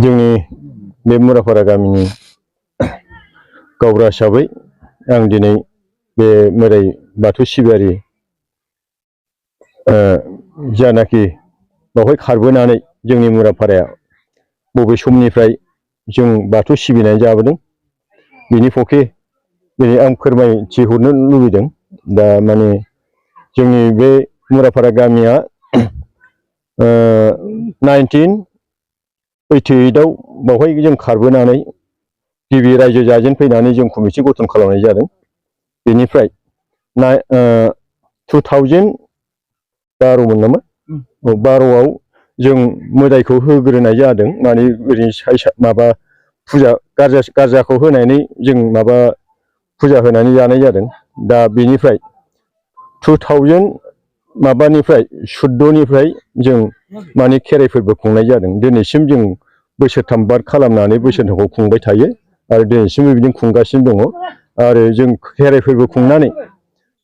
जोंनि बे मुराफारा गामिनि गावबुरा हिसाबै आं दिनै बे मोदाय बाथौ सिबियारि जानाखि बावहाय खारबोनानै जोंनि मुराफाराया बबे समनिफ्राय जों बाथौ सिबिनाय जाबोदों बिनि पक्षे दिनै आं फोरमायथि हरनो लुबैदों। दा माने जोंनि बे मुराफारा गामिया 1988 आव बावहाय जों खारबोनानै गिबि रायजो जाजेनफैनानै जों कमिटि गठन खालामनाय जादों। बेनिफ्राय 2012 नामा 12 आव जों मोदायखौ होग्रोनाय जादों। माने ओरैनो माबा फुजा गारजाखौ होनानै जों माबा फुजा होनानै जानाय जादों। दा बेनिफ्राय 2000 माबानिफ्राय 14निफ्राय जों माने खेराइ फोरबो खुंनाय जादों। दिनैसिम जों बोसोरथाम बाद खालामनानै बोसोरथामखौ खुंबाय थायो आरो दिनैसिमबो बिदिनो खुंगासिनो दङ। आरो जों खेराइ फोरबो खुंनानै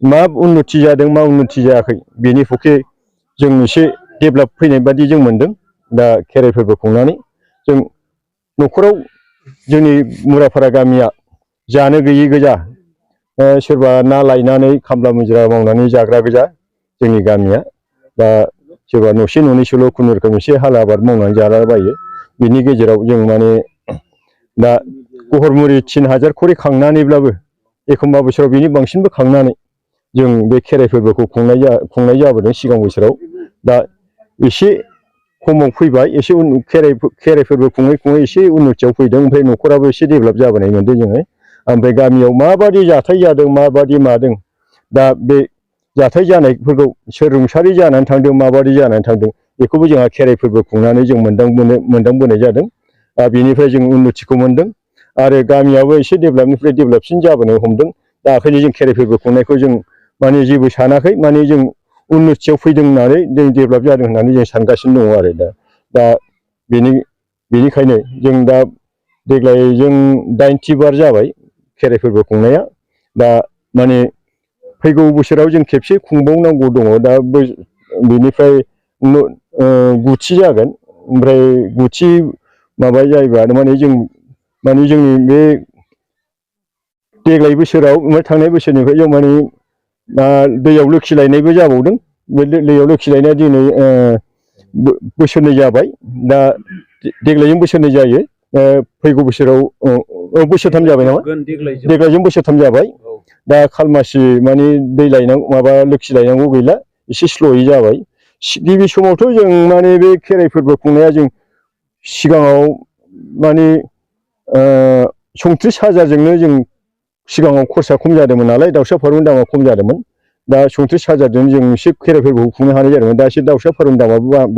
मा उन्नति जादों मा उन्नति जायाखै बेनि पक्षे जों एसे डेभेलप फैनाय बादि जों मोनदों। दा खेराइ फोरबो खुंनानै जों न'खराव जोंनि मुराफारा गामिया जानो गैयै गोजा, सोरबा ना लायनानै खामला मुजिरा मावनानै जाग्रा गोजा जोंनि गामिया। दा सोरबा न'से न'नैसोल' खुनुरुखुम एसे हाल आबाद मावनानै जालाबायो। बिनि गेजेराव जों माने दा गहरमुरि 3000 खरि खांनानैब्लाबो एखमबा बोसोराव बिनि बांसिनबो खांनानै जों बे खेराइ फोरबोखौ खुंनाय जाबोदों सिगां बोसोराव। दा एसे खमाव फैबाय, एसे खेराइ फोरबो खुङै खुङै एसे उन्नतियाव फैदों। ओमफ्राय न'खराबो एसे डेभेलप जाबोनाय मोनदों जोङो। ओमफ्राय गामियाव माबादि जाथाय जादों माबादि मादों, दा बे जाथाय जानायफोरखौ सोर रुंसारि जानानै थांदों माबादि जानानै थांदों बेखौबो जोंहा खेराइ फोरबो खुंनानै जों मोनदांबोनाय जादों। बेनिफ्राय जों उन्नतिखौ मोनदों आरो गामियाबो एसे डेभेलपनिफ्राय डेभेलपसिन जाबोनो हमदों। दा ओंखायनो जों खेराइ फोरबो खुंनायखौ जों माने जेबो सानाखै, माने जों उन्नतियाव फैदों होननानै जों डेभेलप जादों होननानै जों सानगासिनो दङ आरो। दा बेनिखायनो जों दा देग्लाय जों 80 बार जाबाय खेराइ फोरबो खुंनाया। दा माने फैगौ बोसोराव जों खेबसे खुंबावनांगौ दङ। दा बेनिफ्राय 9थि जागोन। ओमफ्राय 9थि माबा जायोबा माने जोंनि बे देग्लाय बोसोराव ओमफ्राय थांनाय बोसोरनिफ्राय जों माने दैयाव लोखि लायनायबो जाबावदों। बे दैयाव लोखि लायनाया दिनै बोसोरनै जाबाय। दा देग्लायजों बोसोरनै जायो। फैगौ बोसोराव बोसोरथाम जाबाय नामा? देग्लायजों बोसोरथाम जाबाय। दा खालमासि माने दै लायनांगौ माबा लोखि लायनांगौ गैला, एसे स्ल'यै जाबाय। गिबि समावथ' जों माने बे खेराइ फोरबो खुंनाया जों सिगाङाव माने 29,000जोंनो जों सिगाङाव खरसा खम जादोंमोन नालाय, दाउसा फारौनि दामा खम जादोंमोन। दा 29,000जों जों एसे खेराइ फोरबोखौ खुंनो हानाय जादोंमोन। दा एसे दाउसा फारौनि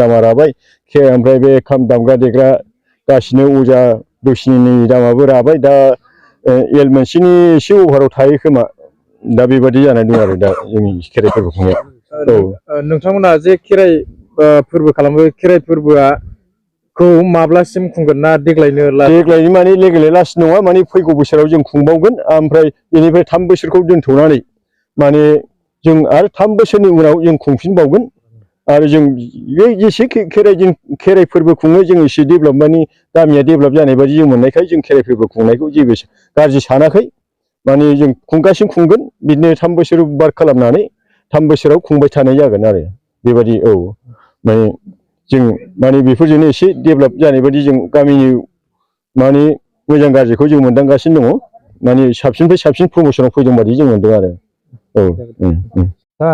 दामा राबाय। ओमफ्राय बे खाम दामग्रा देग्रा गासिनो अजा दौसिनिनि दामाबो राबाय। दा एल मोनसेनि एसे अभाराव थायो खोमा। दा बेबादि जानानै दं आरो दा जोंनि खेराइ फोरबो खुंनाया। नोंथांमोना जे खेराइ फोरबो खालामो, खेराइ फोरबोखौ माब्लासिम खुंगोन ना देग्लायनो? देग्लायनि माने देग्लाय लास्ट नङा, माने फैगौ बोसोराव जों खुंबावगोन। ओमफ्राय बेनिफ्राय 3 बोसोरखौ दोनथ'नानै माने जों आरो 3 बोसोरनि उनाव जों खुंफिनबावगोन। आरो जों बे जेसे खेराइ फोरबो खुङो जों एसे डेभेलप माने गामिया डेभेलप जानाय बादि जों मोननायखाय जों खेराइ फोरबो खुंनायखौ जेबो गाज्रि सानाखै। माने जों खुंगासिनो खुंगोन। बिदिनो 3 बोसोर बार खालामनानै 3 बोसोराव खुंबाय थानाय जागोन आरो बेबायदि। माने जों माने बेफोरजोंनो एसे डेभेलप जानाय बायदि जों गामिनि माने मोजां गाज्रिखौ जों मोनदांगासिनो दङ। माने साबसिननिफ्राय साबसिन प्रम'सनाव फैदों बादि जों मोनदों आरो। दा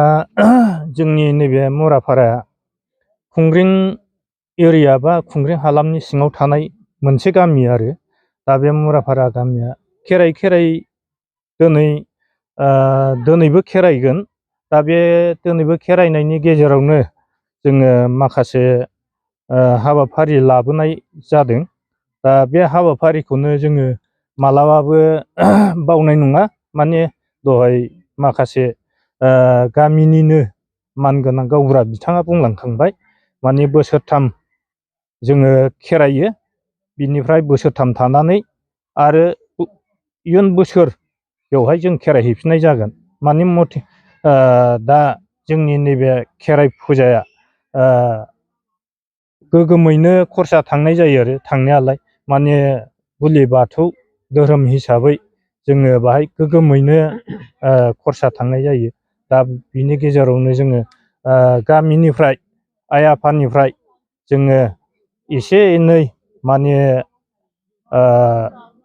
जोंनि नैबे मुराफारा खुंग्रिं एरिया बा खुंग्रिं हालामनि सिङाव थानाय मोनसे गामि आरो। दा बे मुराफारा गामिया खेराइ दिनैबो खेराइगोन। दा बे दिनैबो खेराइनायनि गेजेरावनो जोङो माखासे हाबाफारि लाबोनाय जादों। दा बे हाबाफारिखौनो जोङो मालाबाबो बावनाय नङा। माने दहाय माखासे गामिनिनो मानगोनां गावबुरा बिथाङा बुंलांखांबाय, माने बोसोरथाम जोङो खेरायो, बिनिफ्राय बोसोरथाम थानानै आरो इयुन बोसोर बेवहाय जों खेराइ हैफिननाय जागोन। माने मथे दा जोंनि नैबे खेराइ फुजाया गोगोमैनो खरसा थांनाय जायो आरो थांनायालाय माने बुलि बाथौ धोरोम हिसाबै जोङो बाहाय गोगोमैनो खरसा थांनाय जायो। दा बिनि गेजेरावनो जोङो गामिनिफ्राय आइ आफानिफ्राय जोङो एसे एनै माने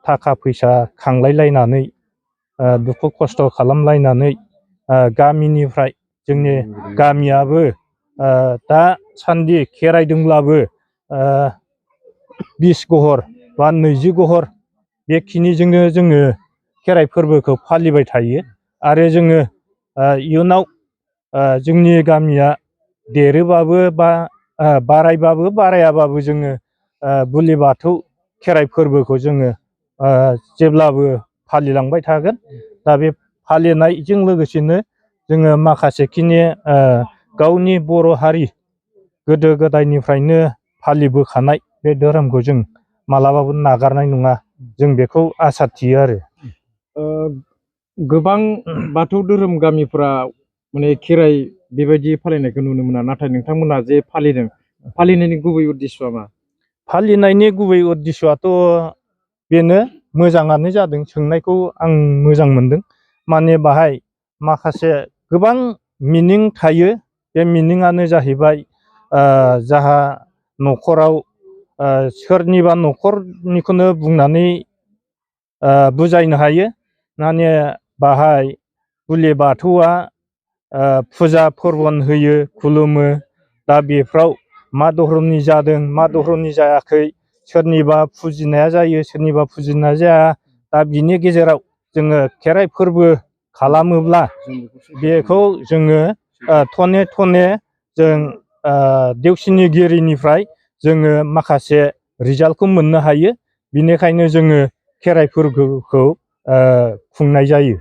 थाखा फैसा खांलायलायनानै दुखु खस्थ' खालामलायनानै गामिनिफ्राय जोंनि गामियाबो दासान्दि खेराइदोंब्लाबो 20 घहर बा 20 घहर बेखिनिजोंनो जोङो खेराइ फोरबोखौ फालिबाय थायो। आरो जोङो इयुनाव जोंनि गामिया देरोबाबो बा बारायबाबो बारायाबाबो जोङो बुलि बाथौ खेराइ फोरबोखौ जोङो जेब्लाबो फालिलांबाय थागोन। दा बे फालिनायजों लोगोसेनो जोङो माखासेखिनि गावनि बर' हारि गोदो गोदायनिफ्रायनो फालिबोखानाय बे धोरोमखौ जों मालाबाबो नागारनाय नङा, जों बेखौ आसा थियो आरो। गोबां बाथौ धोरोम गामिफ्रा माने खेराइ बेबायदि फालिनायखौ नुनो मोना, नाथाय नोंथांमोना जे फालिदों, फालिनायनि गुबै उद्देश्यआ मा? फालिनायनि गुबै उद्देश्यआथ' बेनो, मोजाङानो जादों। सोंनायखौ आं मोजां मोनदों। माने बाहाय माखासे गोबां मिनिं थायो। बे मिनिंआनो जाहैबाय जाहा न'खराव सोरनिबा न'खरनिखौनो बुंनानै बुजायनो हायो। माने बाहाय बुलि बाथौआ फुजा फोरबन होयो, खुलुमो। दा बेफ्राव मा धोरोमनि जादों मा धोरोमनि जायाखै, सोरनिबा फुजिनाया जायो सोरनिबा फुजिनाया जाया। दा बिनि गेजेराव जोङो खेराइ फोरबो खालामोब्ला बेखौ जोङो थने थने जों देवसिनिगिरिनिफ्राय जोङो माखासे रिजाल्टखौ मोननो हायो। बिनिखायनो जोङो खेराइ फोरबोखौ खुंनाय जायो।